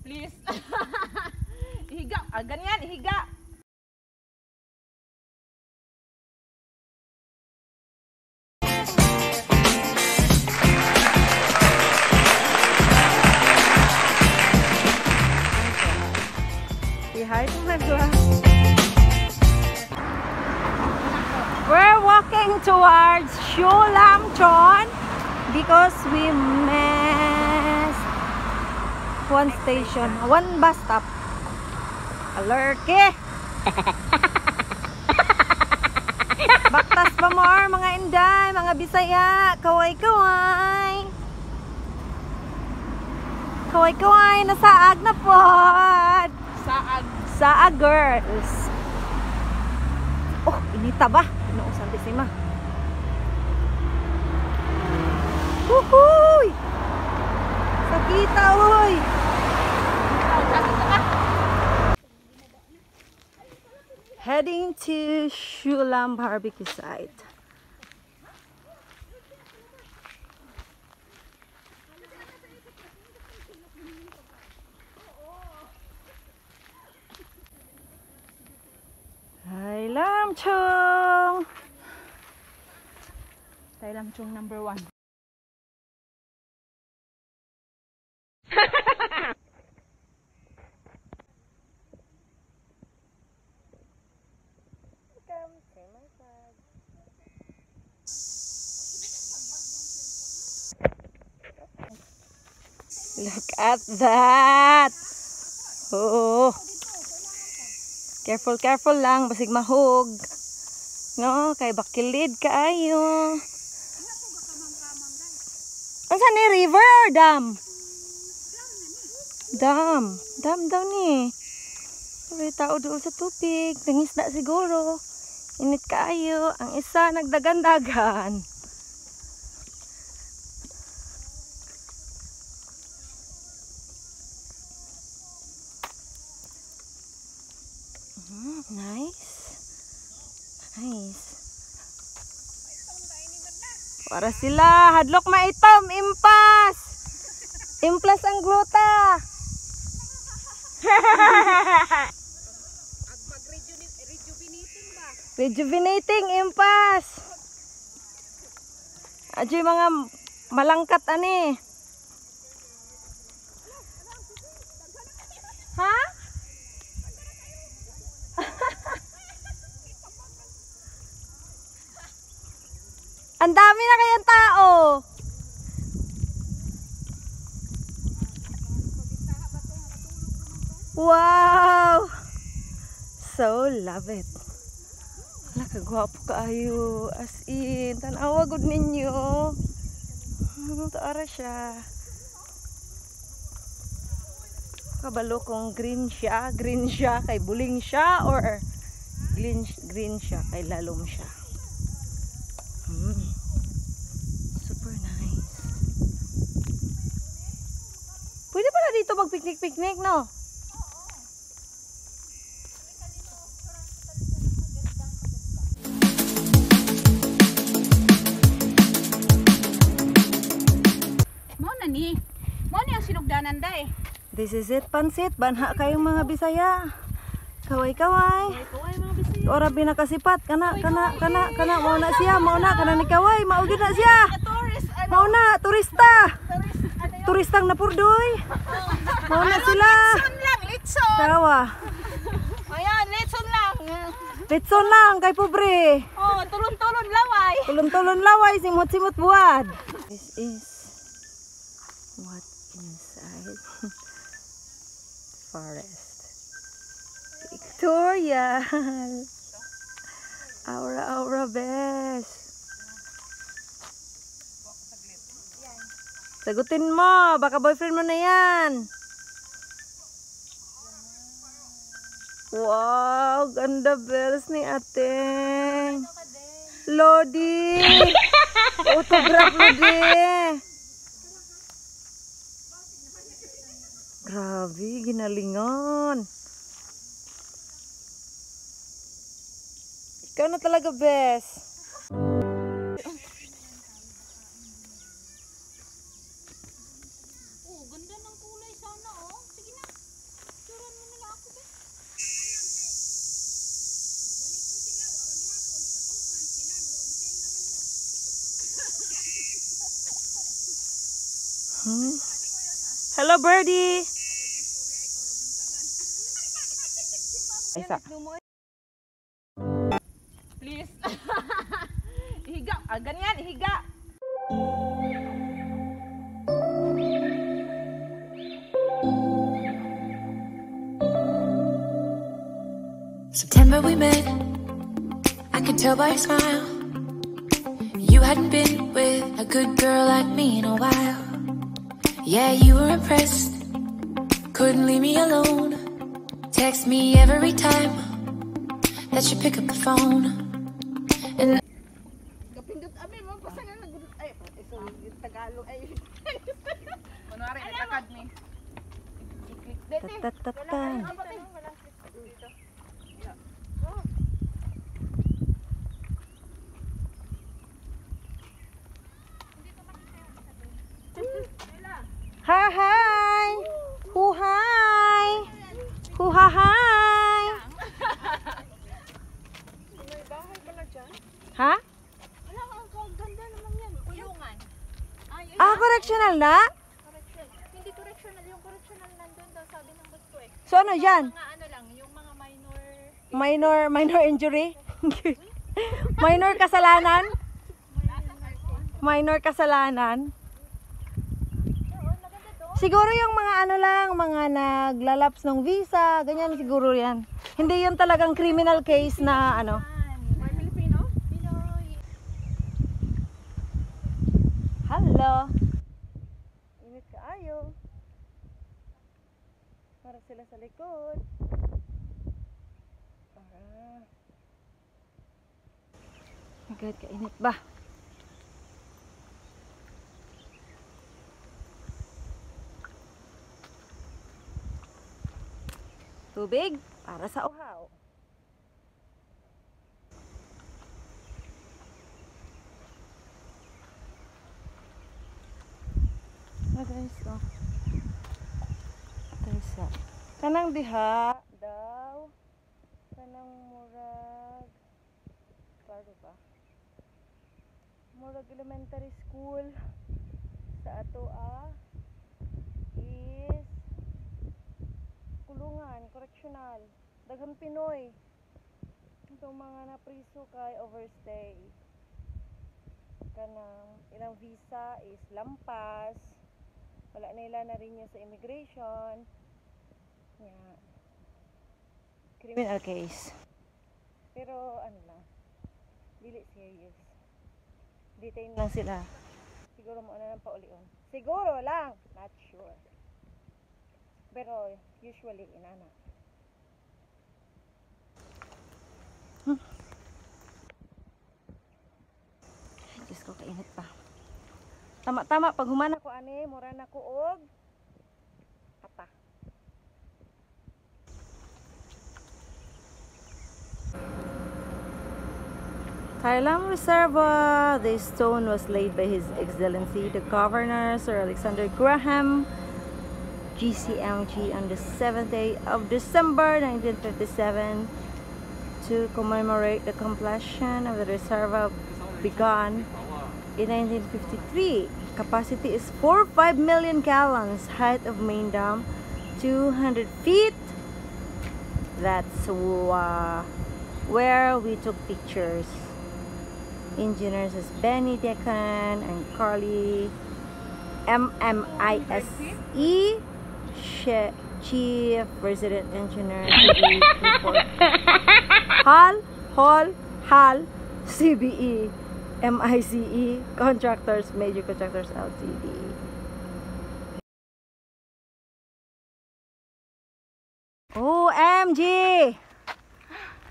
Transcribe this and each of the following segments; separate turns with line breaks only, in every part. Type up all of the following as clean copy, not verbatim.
Please. Ihiga. Ah, ganyan, ihiga.
Say hi to my vlog. We're walking towards Siu Lam Chon because we missed one station, one bus stop. Alert ke! Baktas pa more mga inday, mga Bisaya, kaway-kaway. Kaway-kaway, nasaag na pod.
Saag.
Saag girls. Oh, inita ba? Ginoo Santisima. Huhuy! Sakita, uy! Heading to Siu Lam barbecue site. Tai Lam Chung!
Tai Lam Chung number 1.
Welcome to my vlog. Look at that! Oh. Careful, careful lang. Basig mahog. No, kay bakilid kaayo. Asa ni river or dam? Dam. Dam daw ni. May tao doon sa tubig. Nangisda siguro. Init kaayo. Ang isa nagdagan-dagan. Nice. Nice. Para sila. Hadlok maitom. Impas. Implas ang gluta.
Rejuvenating ba?
Rejuvenating impas. Adyoy mga malangkat ani. Ha? Ang dami na kayang tao. Wow! So love it. Wala kagwapo kaayo. As in, tanawa gud ninyo. Taara siya. Kabalo kung green siya, kay buling siya, or green siya, kay lalom siya. Super nice. Pwede pala dito mag-picnic-picnic, no?
Mao na ni. Mao ni ang sinugdanan day.
This is it, pansit. Banha kayong mga Bisaya. Kaway-kaway.
Kaway mga Bisaya.
Ora binakasipat kana kana kana kana mao na siya, mao na kana ni kaway, mao gyud na siya.
Tourist ano?
Mao na turista.
Tourist ano yun?
Turistang napurdoy. Mao na sila.
Litson lang, litson.
Tawa.
Ayan, litson lang.
Litson lang kay pobre.
Oh, tulon-tulon laway.
Tulon-tulon laway, simot-simot buwad. This is what inside forest. Pictorial. Aura, aura, best. Sagutin mo, baka boyfriend mo na yan. Wow, ganda bells ni ate. Lodi. Autograph Lodi. Grabe, ginalingan. Ikaw na talaga, best.
Oh, ganda ng kulay sana, oh. Sige na.
Hello, birdie.
Isa.
Please. Ihiga. Ah, ganyan, ihiga.
September we met. I could tell by your smile. You hadn't been with a good girl like me in a while. Yeah, you were impressed. Couldn't leave me alone. Text me every time that you pick up the phone. And
Kapindot abi mo basta nga nag ay, sorry, yung Tagalog ay.
Kunwari, naglakad ni. I-click. Dete.
Tatatatan.
Dito.
Hi, hi. Hu hi. Hu ha hi.
May bahay pala dyan.
Ha?
Wala, ang ganda naman yan. Kulungan. Ay, ay,
Ah, correctional na?
correction. Hindi correctional. Yung correctional nandun daw, sabi ng boss ko eh.
So ano dyan?
Mga ano lang, yung mga minor.
Minor injury? Minor kasalanan? Minor kasalanan? Siguro yung mga ano lang, mga naglalaps ng visa, ganyan siguro yan. Hindi yun talagang criminal case na ano.
May Pilipino?
Pinoy.
Hello. Init kaayo. Para sila sa likod. Para. My God, kainit ba? Tubig para sa uhaw. Ah, guys, oh. Tayo sa kanang diha daw, kanang murag klaro ba, murag elementary school sa ato ah is kulungan, correctional. Daghang Pinoy itong mga napriso kay overstay, kanang ilang visa is lampas, wala nila na rin sa immigration. Yeah. Criminal case. Pero ano lang, dili serious. Detain lang sila. Siguro mo na ng paulion. Siguro lang, not sure. Pero usually inana. Ay, Diyos ko, kainit pa. Tama-tama, pag human ako ani, mura na ko og ata. Kailam Reservoir. This stone was laid by His Excellency the Governor Sir Alexander Graham, GCMG, on the 7th day of December 1957 to commemorate the completion of the reservoir begun in 1953. Capacity is 4.5 million gallons. Height of main dam 200 feet. That's where we took pictures. Engineers is Benny Deacon and Carly MMISE, Chief Resident Engineer CBE Hall Hall Hall CBE MICE Contractors, Major Contractors Ltd. OMG!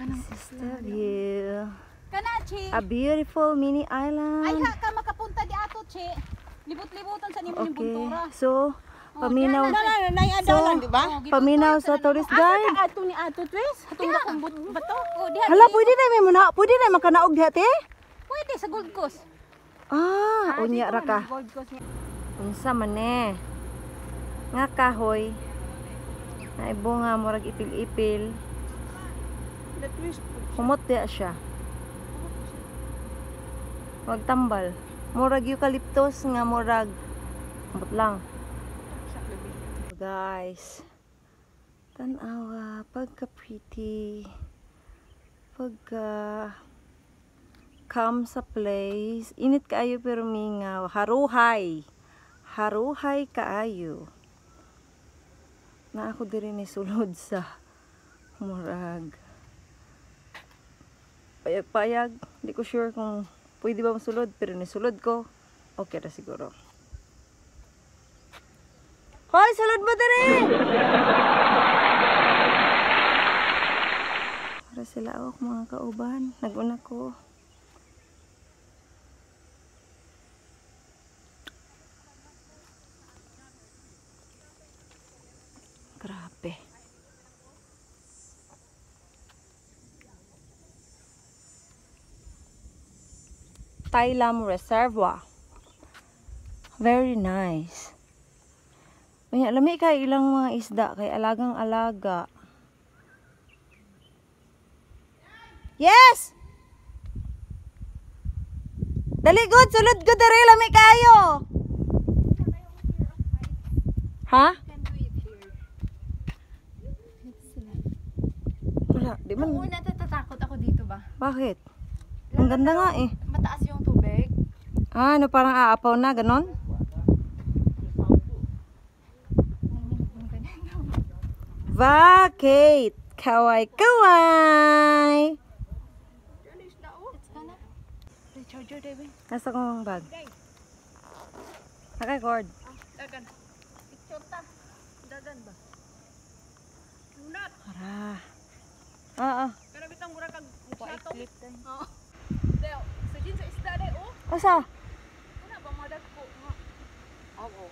This is the view.
Kana, Chi.
A beautiful mini island.
Ay, ha, ka makapunta di ato, Chi. Libot-libutan sa nimo ni
Okay.
Buntura.
So, paminaw.
Nay adalan, di ba?
Oh,
Paminaw sa tourist guide.
Ato ni ato twis. Atong dakong bato.
Oh, diha.
Hala, pwede na may muna. Pwede na makanaog diha, te?
Pwede sa Gold Coast.
Ah, unya ra ka.
Gold Coast nga.
Unsa man eh? Nga kahoy. Naay bunga murag ipil-ipil.
The twist.
Humot diha siya. Wag tambal. Murag eucalyptus nga murag humot lang. Guys, tanawa, pagka pretty, pagka calm sa place. Init kaayo pero mingaw. Haruhay. Haruhay kaayo. Na ako diri ni sulod sa murag payag-payag. Hindi ko sure kung pwede ba masulod, pero nisulod ko. Okay ra siguro. Hoy, sulod mo diri! Para sila ako mga kauban. Naguna ko. Grabe. Tai Lam Reservoir. Very nice. Unya, lami kay ilang mga isda kay alagang alaga. Yes! Dali good, sulod ko diri, lami kayo. Ha? Wala, di man.
Una, natatakot ako dito ba?
Bakit? Ang ganda nga eh.
Mataas yung tubig.
Ah, ano, parang aapaw na, ganon? Vacate! Kaway, kaway! Nasa kong bag. Naka-cord.
Dagan. Picture ta. Dagan ba? Lunat.
Ara. Ah, ah.
Pero bitang mura kag sato. Oo. Deo, sa gin sa isda day oh.
Asa?
Una ba madagko nga. Oo.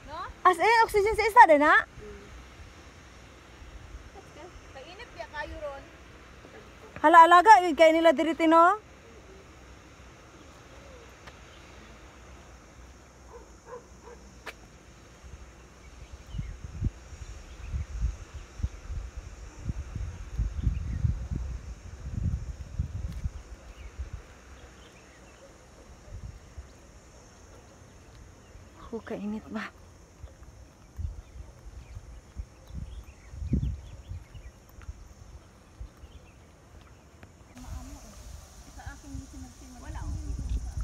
No?
As in, oxygen sa isda din ha?
Kainit biya kayo ron.
Hala, alaga, yun kayo nila diri no? Ako, kainit ba?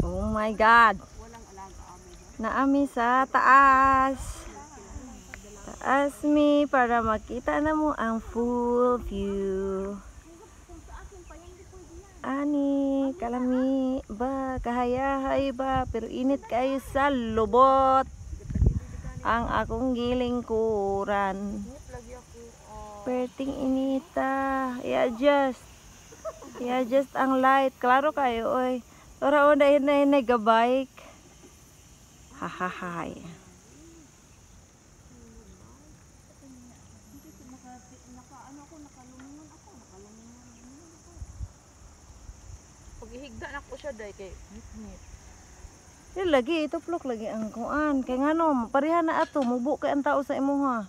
Oh my God. Naami sa taas. Taas mi para makita na mo ang full view. Ani, kalami ba, kahayahay ba, pero init kayo sa lubot. Ang akong gilingkuran. Perting inita. I-adjust. I-adjust ang light. Klaro kayo, oy. Ora o na na gabike. Hahahay.
Pag-ihigda na ko siya day kay nit.
Di lagi ituplok lagi ang kuan. Kay ngano, pareha na ato, mubo kay ang tao sa imuha.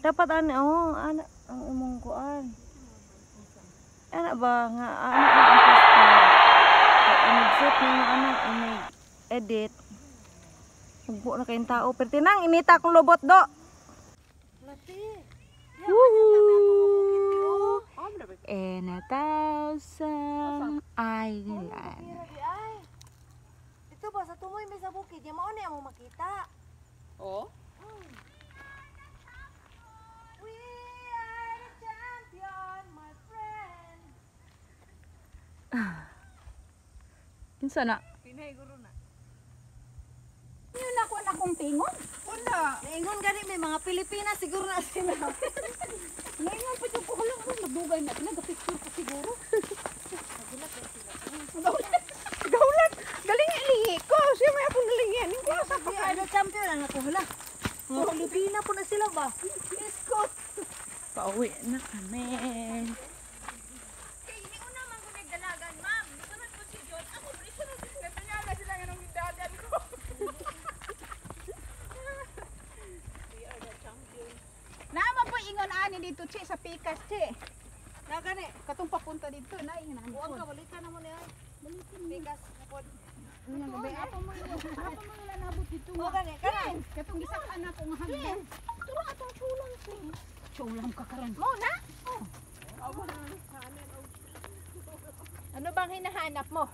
Dapat ani oh, ana ang imong kuan. Ana ba nga ana ang poster. Kay inig set nimo ana inig edit. Mugbo na kayong tao. Pero tinang inita akong lobot do.
Woohoo! In a thousand island.
Ito ba sa tumoy may sa bukid, ya mao ni among makita.
Oh.
We are the champion, my friend.
Kinsa na?
Pinay guro na.
Yun ako na akong tingon.
Wala.
Naingon gani may mga Pilipinas siguro na sila.
Ngayon pa yung kulang ko nagdugay na nagapicture ko siguro.
Gaulat. Galing ilingi ko. Siya may akong nalingian. Ko sa
We are the champion ang ako hala. Mga Pilipina po na sila ba? Iskot.
Pauwi na kami.
Kay ini una man ko nagdalagan, ma'am. Nisunod ko si John. Ako nisunod. Natanyala sila nga nung dagan ko. We are the champion. Naama po ingon ani dito, che, sa Pikas, che.
Na gani.
Katong papunta dito, na ingon ani.
Buang ka balikan na mo niya. Pikas na pod.
Ako mo wala nabot dito.
O gani kana.
Katong gisak anak ko nga hagdan.
Ato ra atong chulang sis.
Chulang ka karon.
Mo na? Oh. Ano bang hinahanap mo?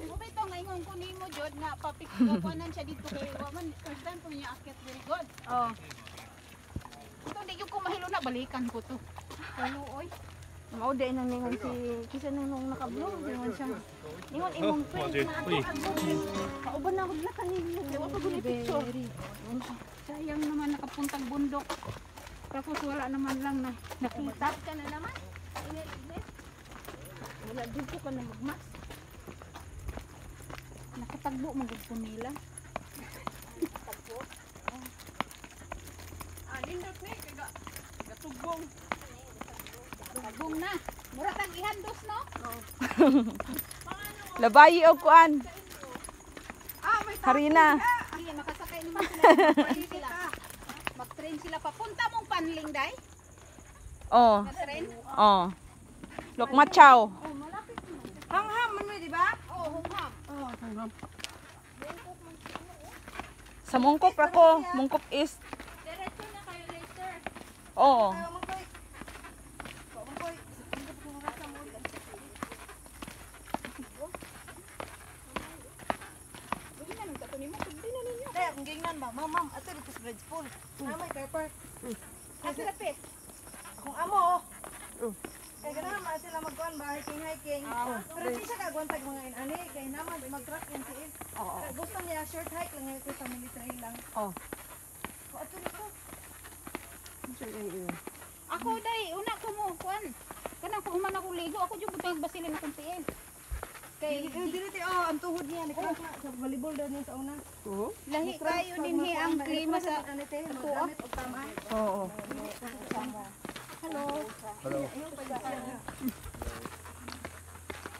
Mo ba ito nga ingon ko nimo jud nga papikuanan siya dito kay wa man first time ko niya akyat, very good.
Oh.
Ito di gyud ko mahilo na balikan ko to. Kaluoy.
Mao di nang ningon si kisa nung nung naka-blue, ningon siya. Ningon imong friend na ako ang Kauban na ako na kaninyo.
Kay wa pa gud picture. Sayang naman nakapuntag bundok. Tapos wala naman lang na nakita.
Ka na naman. Init-init.
Wala jud ko ka na magmas. Nakatagbo man gud ko nila.
Ah, nindot ni kay gatugbong.
Tagong na. Mura tag ihandos no?
Labayi og kuan. Harina.
Hindi makasakay naman sila. Mag-train sila. Mag-train sila papunta mong Panling day.
Oh,
Mag-train.
oh. Lokmachaw.
Oh, malapit mo.
Hangham man mo, di ba?
Oh, hungham.
Sa Mongkok ako, Mongkok East.
Diretso na kayo later.
Oo.
Day, akong gingnan ba? Ma'am, ma'am, ato dito sa Bridge Pool. Namay car park.
Asa dapit?
Akong amo oh. Kay ganahan man sila magkuan ba hiking hiking. Pero di siya kagwantag mga inani kay naman mag-truck yan si Il. Gusto niya short hike lang ngayon kay family trail lang.
Oh.
O ato dito.
Ako day, una ko mo kuan. Kanang kung human ako ligo, ako jud butang basilin akong tiil. Kay
Dili dili ti oh, ang tuhod niya ni-crack na sa volleyball daw niya sa una.
lahi kayo dinhi ang klima sa
Ano te, magamit og tama.
Oo.
Hello. Hello.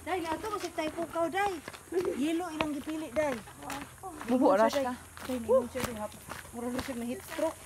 Day, ato mo sa tayo pukaw day. Yelo ilang gipili day.
Bubo rush ka.
Day, ningon siya day hap. Mura na siya na heat stroke.